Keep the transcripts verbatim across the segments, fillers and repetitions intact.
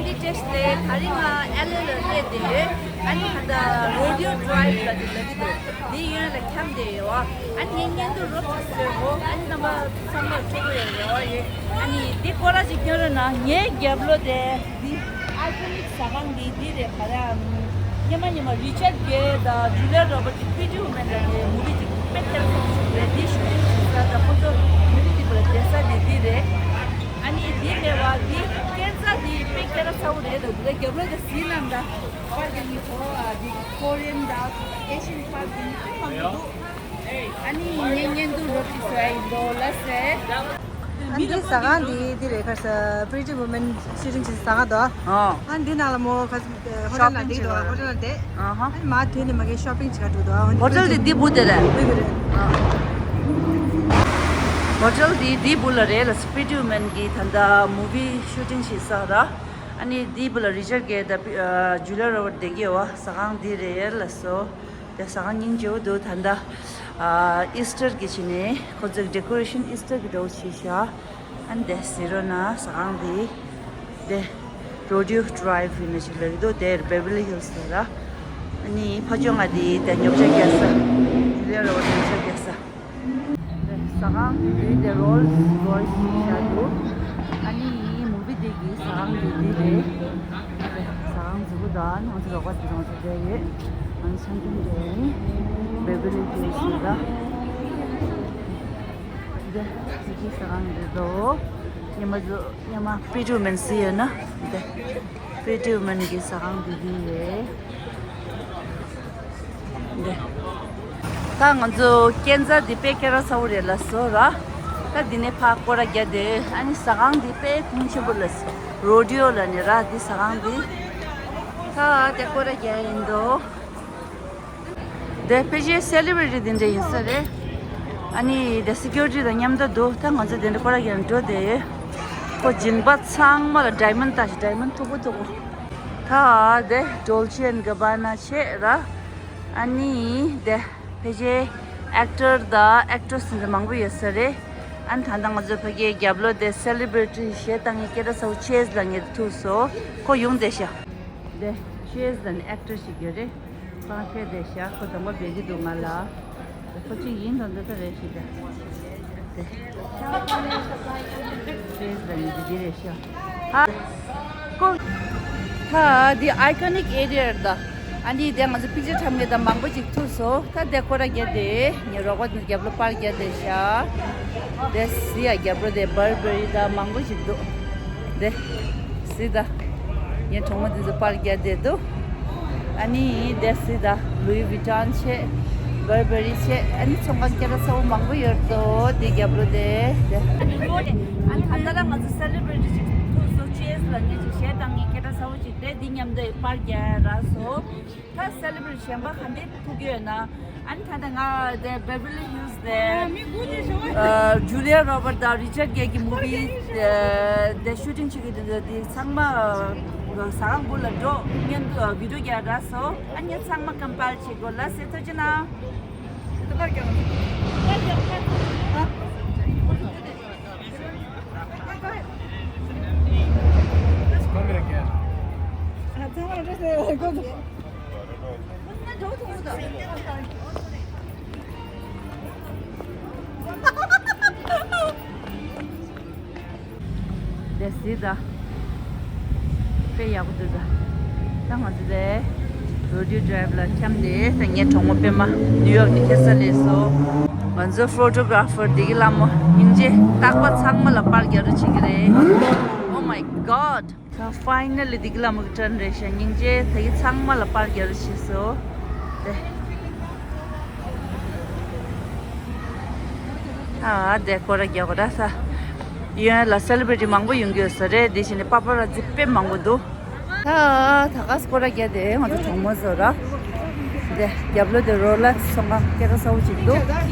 འདི་བཅས་ཏེ་ད་རིང་ང་ཨེལ་ཨེ་ལ་སླེབས་ཏེ་ཡོད། ཨ་ནི་ད་ལྟ་རོ་ཌི་ཡོ་ཌ་རའིབ་ལ་དེ་ལ་འདི་འདུག་འདི་གཡོན་ལ་འཁྱམས་ཏེ་ཡོད། ཨ་ནི་ངའི་བརྙན་ཐུང་རོབ་ཙམ་བཟོས་གོ། ཨ་ནི་རྣམ་པ་ཚང་མར་སྤྲོ་པོ་ཡོད་རེ་བ་ཡོད། ཨ་ནི་འདི་སྐོར་ར་ཅིག་སྟོན་རོགས་གནང་། ངའི་རྒྱབ་ལོགས་དེ་འདི་ཨའི་ཀོ་ནིག་ཟ་ཁང་འདི་འདི་རེད། ག་རེ་ཨམ། སྔོན་མ་སྔོན་མ་རི་ཅར་གྷེ་དང་ཇུ་ལི་ཡ་རོ་བར་ཊི་གི་པི་རི་ཊི་ཝུ་མེན་ལབ་ནས་མུ་བི་ཅིག་དཔེ་སྐྱིད་པོ་ཞིག་རེད། འདི་ཤུ་ཊིང་བྱེད་ས་དང་ཁོ་ཚོ་མུ་བི་འདི་པར་བསྡད་ས་དེ་འདི་རེད། ཨ་ནི་འདི་མེད་པ་འདི་སྐས་འཛེག་འདི་དཔེ་སྐྱིད་པོ་ཚ་པོ་རེད་འདུག་འདི་རྒྱབ་ལོགས་དེ་གཟིགས་ན་འདྲ། པར་རྒྱག་མཁན་ཚོ་ཨ་འདི་ཀོ་རི་ཡན་དང་ཨེ་ཤི་ཡན་པར་རྒྱག་མཁན་དཔེ་མང་པོ་འདུག་ཨ་ནི་ངས་བརྙན་ཐུང་རོབ་ཅིག་བཟོ་ཡ་ཡིན་འདུག་ལགས་སེ། ཨ་འདི་ཟ་ཁང་འདི་འདི་རེད། ཁ་ས་པི་རི་ཊི་ཝུ་མེན་ཤུ་ཊིང་བྱེད་ས་ཟ་ཁང་དོ། ཨ་འདི་ནང་ལ་མོ་ཁ་ས་ཧོ་ཊེལ་ནང་བསྡད་ཀྱི་འདུག་ཧོ་ཊེལ་ནང་བསྡད། ཨ་ནི་མ་དུས་ནས་མ་གི་ཤོ་པིང་བྱེད་ག་འགྲོ་འདུག་ཨ་ཧོ་ཊེལ་འདི་འདི་བུ་དེ་རེད། ཨ་ཧོ་ཊེལ་འདི་འདི་བུ་ལ་རེད་ལ། པི་རི་ཊི་ཝུ་མེན་གི་ད་ལྟ་མུ་བི་ཤུ་ཊིང་བྱེད་ས་ར། ཨ་ནི་འདི་བུ་ལ་རི་ཅར་གྷེ་དང་པི་ཨ་ཇུ་ལི་ཡ་རོ་བར་ཊི་བསྡད་ཀྱི་ཡོད་པ། ཟ་ཁང་འདི་རེད་ལ་སོ། དེ་ཟ་ཁང་སྙིང་རྗེ་པོ་འདུག་ད་ལྟ་ཨ་ཨི་སི་ཊར་གི་ཆེད་ནས་ཁོ་ཚོས་ཌེ་ཀོ་རེ་ཤན་ཨི་སི་ཊར་གི་འདྲ་པོ་བྱས་ཤག་ཨ་ནི་དེ་གཟིགས་རོགས་གནང་། ཟ་ཁང་འདི། དེ་རོ་ཌི་ཡོ་ཌ་རའིབ་ཡིན་ན་ཞིག་ལབ་ཀྱི་འདུག་དེར་བེ་བར་ལི་ཧིལ་སི་ལ་ར། ཨ་ནི་ཕ་ཇོ་ང་འདི་དེ་ཉོ་ཆ་རྒྱག་ས། ཇུ་ལི་ཡ་རོ་བར་ཊི་ཉོ་ཆ་རྒྱག་ས། ཟ་ཁང་འདི་དེ་རོལ་སི་རོ་ཡིསི་ཞིག་བཞག་འདུག་ཨ་ནི་མུ་བི་དེ་གི་ཟ་ཁང་འདི་འདི་རེད། ཟ་ཁང་རྫིག་པོ་དང་ང་ཚོ་རོགས་པ་དེ་ཚོ་ང་ཚོ་བསྡད་ཡོད། ང་ཚོ་ཆང་ཁྱིམ་དེ་ནི་བེ་བར་ལི་ཧིལ་སི་ལ། འདི་ཕ་གི་ཟ་ཁང་འདི་འདུག་ཉི་མ་ཚོ་ཉི་མ་པི་ཊི་ཝུ་མེན་གཟིགས་ཡོད་ན་འདི། པི་ཊི་ཝུ་མེན་གི་ཟ་ཁང་འདི་འདི་རེད། འདི། ད་ང་ཚོ་སྐས་འཛེག་འདི་དཔེ་སྐད་གྲགས་ཚ་པོ་རེད་ལ་སོ་ར། ད་འདི་ནས་ཕར་སྐོར་ར་རྒྱག་དེ། ཨ་ནི་ཟ་ཁང་འདི་དཔེ་གོང་ཆེན་པོ་ལ་སོ། རོ་ཌི་ཡོ་ལབ་ནས་ར་འདི་ཟ་ཁང་འདི། ད་དེ་སྐོར་ར་རྒྱག་ཡིན་འདུག་དེ་ཕལ་ཆེར་སེ་ལི་བྷ་རི་ཊི་དེ་འདྲ་ཡིན་ས་རེད། ཨ་ནི་དེ་སི་ཀུ་རི་ཊི་དང་མཉམ་དུ་འདུག་ད་ང་ཚོ་དེ་འདྲ་སྐོར་ར་རྒྱག་འགྲོ་དེ། ཁོ་སྦྱིན་པ་ཚང་མ་ལ་ཌའི་མོན་ཌི་ལྟ་ཞིག་ཌའི་མོན་ཌི་མཐུག་པོ་མཐུག་པོ། ད་དེ་ཌོལ་ཆེ་ཨེན་ག་བ་ན་བྱས་ར། ཨ་ནི་དེ་ཕལ་ཆེར་ཨེག་ཊར་དང་ཨེག་ཊི་རེ་སི་དེ་འདྲ་མང་པོ་ཡོད་ས་རེད། ཨ་ནི་ད་ལྟ་ང་ཚོ་ཕ་གིའི་རྒྱབ་ལོགས་དེ་སེ་ལི་བྷ་རི་ཊི་གཞས་བཏང་མཁན་སྐད་གྲགས་ཚ་པོ་ཆེ་ཨེས་ལབ་མཁན་དེ་ཐུག་སོང་། ཁོ་ཡོང་བསྡད་ཤག་དེ་ཆེ་ཨེས་ལབ་ནས་ཨེག་ཊར་ཞིག་ཡོད་རེད། ཁོ་རང་ཕེབས་བསྡད་ཤག་ཁོ་གདོང་པ་སྦས་ཀྱི་འདུག་ང་ལ། ཁོ་གཅིག་ཡིན་དང་འདི་ལྟ་རེད་ཞིག་དང་། དེ། ཆེ་ཨེས་ལབ་མཁན་དེ་འདི་རེད་ཤག་ཧ། ཀོ། ཧ། འདི་ཨའི་ཀོ་ནིག་ཨེ་རི་ཡ་རེད་ད། ཨ་ནི་དེ་ང་ཚོ་པིག་ཅར་འཁྲབ་མཁན་དང་མང་པོ་ཅིག་ཐུག་སོང་། ད་དེ་སྐོར་ར་རྒྱག་དེ། ངའི་རོགས་པ་དེ་རྒྱབ་ལོགས་པར་རྒྱག་དེ་ཤག་དེ་གཟིགས་ཡ་རྒྱབ་ལོགས་དེ་བར་བེ་རི་དང་མང་པོ་ཞིག་འདུག་དེ་གཟིགས་དང་། ངའི་གྲོགས་མོ་དེ་ཚོ་པར་རྒྱག་དེ་འདུག་ཨ་ནི་དེ་གཟིགས་དང་། ལུའི་ཝི་ཊོན་བྱས། བར་བེ་རི་བྱས། ཨ་ནི་ཚོང་ཁང་སྐད་གྲགས་ཚ་པོ་མང་པོ་ཡོད་དོ། དེ་རྒྱབ་ལོགས་དེ་དེ། ཨ་ནི་ད་ལྟ་ར་ང་ཚོ་སེ་ལི་བྷ་རི་ཊི་ཅིག་ཐུག་སོང་། ཆེ་ཨེས་ལབ་མཁན་ཅིག་གཞས་བཏང་མཁན་སྐད་གྲགས་ཚ་པོ་ཅིག་དེ་འདི་མཉམ་དུ་པར་རྒྱག་རག་སོང་། ད་སེ་ལི་བྷ་རི་ཊི་གཞན་པ་ག་འདྲ་ཐུག་གི་ཡོད་ན། ཨ་ནི་ད་ལྟ་ང་དེ་བེ་བར་ལི་ཧིལ་སི་དེ། ཨ། ཇུ་ལི་ཡ་རོ་བར་ཊི་དང་རི་ཅར་གྷེ་གི་མུ་བི་དེ་ཤུ་ཊིང་བྱེད་ཀྱི་དེ་དེ་ཚང་མ་ཟ་ཁང་སྒོ་ལ་འགྲོ། མཉམ་དུ་བི་ཌི་ཡོ་རྒྱག་རག་སོང་། ཨ་ནི་ཚང་མ་ཀམ་པེལ་བྱེད་དགོས་ལ་སེ་ཐོ་ཅི་ན། It's coming again. དེ་གཟིགས་དང་། དཔེ་ཡག་པོ་འདུག་ད་ད་ང་ཚོ་དེ་རོ་ཌི་ཡོ་ཌ་རའིབ་ལ་འཁྱམས་ཏེ། ད་ངའི་གྲོགས་མོ་པད་མ་ནིའུ་ཡོག་ནས་ཁྱེར་ས་སླེབས་སོང་། ང་ཚོ་ཕོ་ཊོ་གྷ་ར་ཕར་བདེ་སྐྱིད་ལྷ་མོ་སྙིང་རྗེ། རྟག་པར་ཚང་མ་ལ་པར་རྒྱག་རོགས་བྱེད་ཀྱི་རེད། Oh my God. ད་ཕའི་ནལ་ལི་བདེ་སྐྱིད་ལྷ་མོ་གི་ཊརན་རེད་ཤག་སྙིང་རྗེ། ད་གིན་ཚང་མ་ལ་པར་རྒྱག་རོགས་བྱས་སོང་། དེ། ཨ། དེ་སྐོར་ར་རྒྱག་དགོས་ར་ས། གཡོན་ལ་སེ་ལི་བྷ་རི་ཊི་མང་པོ་ཡོང་གི་ཡོད་ས་རེད། དེ་བཞིན་པ་པ་ར་ཛི་དཔེ་མང་པོ་འདུག་ད་ད་ག་སྐོར་ར་རྒྱག་དེ་ང་ཚོ་གྲོགས་མོ་ཚོ་ར། དེ་རྒྱབ་ལོགས་དེ་རོ་ལེག་སི་ཚོང་ཁང་སྐད་གྲགས་ཚ་པོ་ཅིག་འདུག་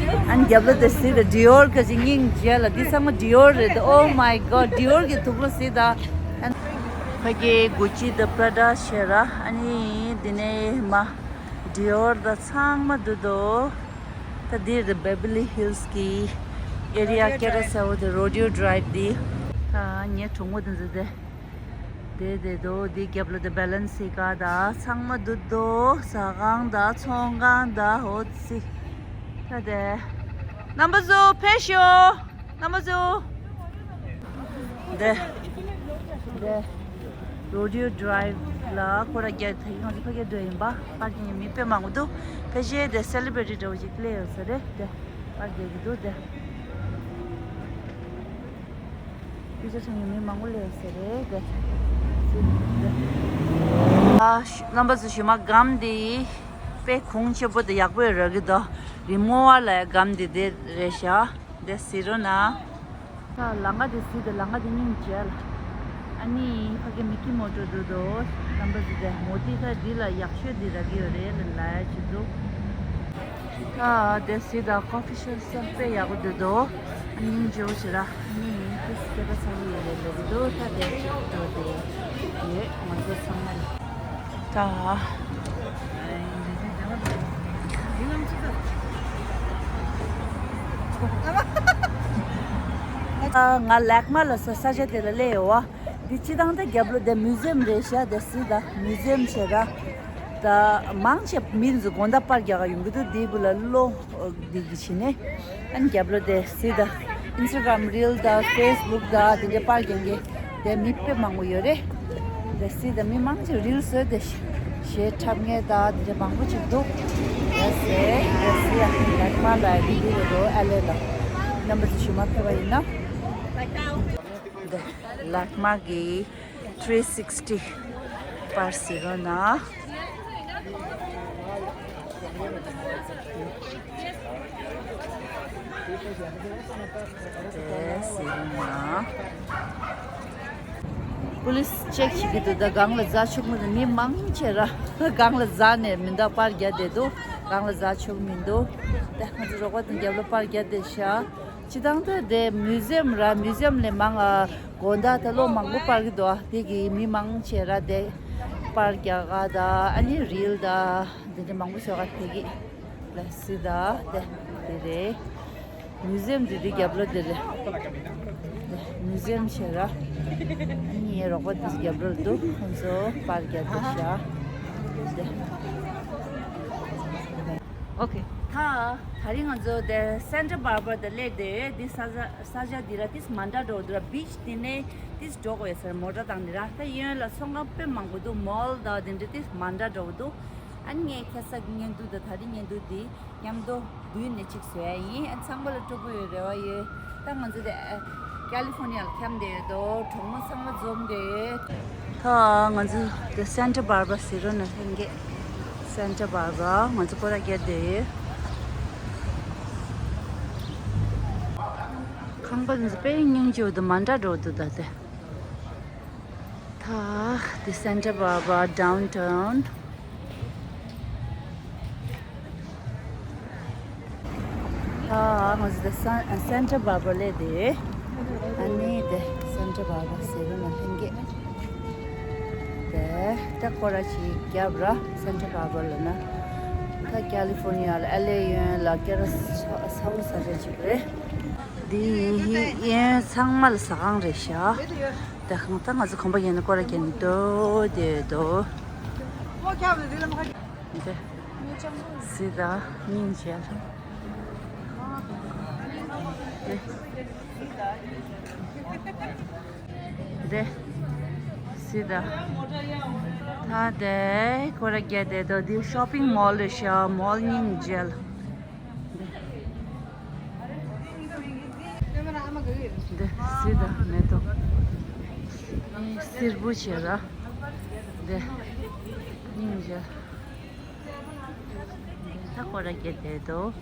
ཨ་ནི་རྒྱབ་ལོགས་དེ་གཟིགས་དང་། ཌི་ཨོར་ག་ཅིག་སྙིང་རྗེ་ལ། འདི་ཚང་མ་ཌི་ཨོར་རེད། Oh my God. ཌི་ཨོར་གི་དུག་ལོག་གཟིགས་དང་། ཕ་གི་གུ་ཅི་དང་པ་ར་ཌ་བྱས་ར། ཨ་ནི་འདི་ནས་མ་ཌི་ཨོར་དང་ཚང་མ་འདུག་དོ། ད་འདིར་བེ་བར་ལི་ཧིལ་སི་གི་ཨེ་རི་ཡ་སྐད་གྲགས་ཚ་པོ་དེ་རོ་ཌི་ཡོ་ཌ་རའིབ་འདི། ད་ངའི་གྲོགས་མོ་དེ་ཚོ་དེ། དེ་དེ་དོ་དེ་རྒྱབ་ལོ་དེ་བེ་ལན་སི་ཀ་ད་ཚང་མ་འདུག་དོ། ཟ་ཁང་ད་ཚོང་ཁང་ད་ཧོ་ཙི། ད་དེ་རྣམ་པ་ཚོ་ཕེབས་ཤོག་རྣམ་པ་ཚོ། དེ་དེ་རོ་ཌི་ཡོ་ཌི་རའི་བྷི་ལ་སྐོར་ར་རྒྱག་ད་ཡིན་ང་ཚོ་ཕ་གིར་འགྲོ་ཡིན་པ། པར་ཀིང་མི་དཔེ་མང་པོ་འདུག་ཕལ་ཆེར་དེ་སེ་ལི་བྷི་རི་ཊི་འདྲ་བོ་ཞིག་སླེབས་ཡོད་ས་རེད། དེ་པར་རྒྱག་གི་འདུག་དེ། པི་ཅར་ཆང་ཡོད་མི་མང་པོ་སླེབས་ས་རེད་དེ། ཨ་རྣམ་པ་ཚོ་ཞུ་མ་སྒམ་འདི་དཔེ་གོང་ཆེན་པོ་དེ་ཡག་པོ་རག་གི་འདུག་རི་མོ་བ་ལ་སྒམ་འདི་དེ་རེད་ཤག་དེ་གཟིགས་རོགས་གནང་། ད་ལམ་ཁ་དེ་གཟིགས་དེ་ལམ་ཁ་དེ་སྙིང་རྗེ་ལ། ཨ་ནི་ཕ་གི་མི་ཀི་མོ་ཊ་འགྲོ་འདུག་རྣམ་པ་ཚོ་དེ་མོ་ཊ་ད་འདི་ལ་ཡག་ཤོས་འདི་རག་གི་ཡོད་རེད་ལ་ལ་ཡ་ཆེ་འདུག་ད་དེ་སི་ད་ཀོ་ཕི་ཤོབ་སེམས་དཔེ་ཡག་པོ་འདུག་དོ། སྙིང་རྗེ་བོ་ཞེ་དྲག་ནི་ཁུ་སི་སྐད་པ་ཚ་བོ་ཡོད་ལེ་ལེ་གི་འདུག་ད་དེ་འགྲོ་དེ་ཡོད་ང་ཚོ་ཚང་མ་ལ་ད། ད་ང་ལེག་མ་ལ་ས་ས་ཆ་དེ་ལ་སླེབས་ཡོད་བ། འདི་སྤྱི་བཏང་ད་རྒྱབ་ལོ་དེ་མིའུ་ཛི་ཡམ་རེད་ཤག་དེ་སི་ད་མིའུ་ཛི་ཡམ་ཞེ་དྲག་ད་མང་ཆེ་མི་ཚོ་དགོང་དག་པར་རྒྱག་ག་ཡོང་གི་འདུག་འདི་གུ་ལ་ལོ་འདི་གི་ཕྱི་ནས་ཨ་ནི་རྒྱབ་ལོ་དེ་སི་ད་ཨིན་སི་ཊ་གྷ་རམ་རིལ་ད་ཕེ་སི་བུག་ད་དེ་འདྲ་པར་རྒྱག་གི་དེ་མི་དཔེ་མང་པོ་ཡོད་རེད། དེ་སི་ད་མི་མང་ཆེ་རིལ་བཟོས་དེ་གཞས་འཁྲབ་མཁན་ད་དེ་འདྲ་མང་པོ་ཅིག་འདུག་དེ་སི་དེ་སི་ཡ་ལེག་མ་ལ་ཡ་གི་འདི་ཡོད་འགྲོ་ཨ་ལེ་ལ་རྣམ་པ་ཚོ་ཞུ་མ་ཕེབས་པ་ཡིན་ན། དེ་ལེག་མ་གི་ཐི་རི་སིག་སི་ཊི་པར་གཟིགས་རོགས་གནང་། དེ་གཟིགས་རོགས་གནང་། པུ་ལིས་ཅེག་བྱེད་ཀྱི་འདུག་ད་སྒང་ལ་འཛེག་ཆོག་མི་འདུག་མི་མང་ཆེ་ར་སྒང་ལ་འཛེག་ནས་མི་འདུག་པར་རྒྱག་བསྡད་འདུག་སྒང་ལ་འཛེག་ཆོག་མི་འདུག་ད་ང་ཚོ་རོགས་པ་དང་རྒྱབ་ལ་པར་རྒྱག་བསྡད་ཤག་སྤྱི་བཏང་ད་དེ་མིའུ་ཛི་ཡམ་ར་མིའུ་ཛི་ཡམ་ལས་མང་ཨ། དགོང་དག་ད་ལོ་མང་པོ་པར་གི་འདུག་ཨ། དེ་གི་མི་མང་ཆེ་ར་དེ་པར་རྒྱག་ག་ད་ཨ་ནི་རིལ་ད་དེ་འདྲ་མང་པོ་ཤོག་ག་དེ་གི་ལ་སི་ད་དེ་དེ་རེད། མིའུ་ཛི་ཡམ་དེ་དེ་རྒྱབ་ལོ་དེ་རེད། མིའུ་ཛི་ཡམ་ཆེ་ར་ཨ་ནི་ངའི་རོགས་པ་དེ་རྒྱབ་ལོ་འདུག་ཁོང་ཚོ་པར་རྒྱག་དེ་ཤག་དེ། ཨོ་ཁེ། ད་ད་རིང་ང་ཚོ་དེ་སན་ཊ་བྷར་བྷ་ར་དེ་སླེབས་དེ་དེ་ས་ཆ་ས་ཆ་འདི་ར་ཏིས་མན་ཌ་འགྲོ་འདུག་ར། བིཆ་དེ་ནས་ཏིས་འགྲོ་དགོས་ཡོད་ས་རེད། མོ་ཊ་དང་འདི་ར་ད་གཡོན་ལ་ཚོང་ཁང་དཔེ་མང་པོ་འདུག་མོལ་དང་དེ་འདྲ་ཏིས་མན་ཌ་འགྲོ་འདུག་ཨ་ནི་ངས་ཁ་སང་གི་བརྙན་ཐུང་དང་ད་རིང་བརྙན་ཐུང་འདི་མཉམ་དུ་བསྡུས་ནས་གཅིག་བཟོ་ཡ་ཡིན། ཨ་ཚང་མ་ལ་སྤྲོ་པོ་ཡོད་རེ་བ་ཡོད། ད་ང་ཚོ་དེ་ཨ་ཀ་ལི་ཧྥོ་ནི་ཡ་ལ་འཁྱམས་བསྡད་ཡོད་དོ། གྲོགས་མོ་ཚང་མ་འཛོམས་བསྡད་ཡོད། ད་ང་ཚོ་དེ་སན་ཊ་བྷར་བྷ་ར་ཟེར་རོ་ན་ལྷན་རྒྱས། སན་ཊ་བྷར་བྷ་ར་ང་ཚོ་སྐོར་ར་བརྒྱབ་བསྡད་ཡོད། ཁང་པ་འདི་ཚོ་དཔེ་སྙིང་རྗེ་པོ་འདུག་མན་ཌ་འགྲོ་འདུག་ད་དེ། ད་དེ་སན་ཊ་བྷར་བྷ་ར་ཌའུན་ཊའུན། ཨ་ང་ཚོ་དེ་སན་སན་ཊ་བྷར་བྷ་ར་སླེབས་དེ། ཨ་ནི་དེ་སན་ཊ་བྷར་བྷ་ར་ཟེར་བ་ན་ལྷན་རྒྱས། དེ་ད་སྐོར་ར་ཅིག་བརྒྱབ་ར་སན་ཊ་བྷར་བྷ་ར་ལ་ན། ད་ཀ་ལི་ཧྥོ་ནི་ཡ་ལ་ཨེ་ལེ་གཡོན་ལ་སྐད་ར་ས་ས་འོ་ས་རེ་ཅིག་རེད། འདི་ཡིན་ཡིན་ཚང་མ་ལ་ཟ་ཁང་རེད་ཤག་ད་གང་ལྟར་ང་ཚོ་གོམ་པ་ཡིན་ན་སྐོར་ར་རྒྱག་ནི་འདུག་དེ་འདུག་དེ་སི་ད་སྙིང་རྗེ་ལ་དེ་དེ་སི་ད་ད་དེ་སྐོར་ར་རྒྱག་དེ་འདུག་དེ་ཤོ་པིང་མོལ་རེད་ཤག་མོལ་སྙིང་རྗེ་ལ། འདི་སི་ད་མེ་ཏོག་སེར་པོ་བྱས་ར། འདི་སྙིང་རྗེ། ད་སྐོར་ར་རྒྱག་བསྡད་འདུག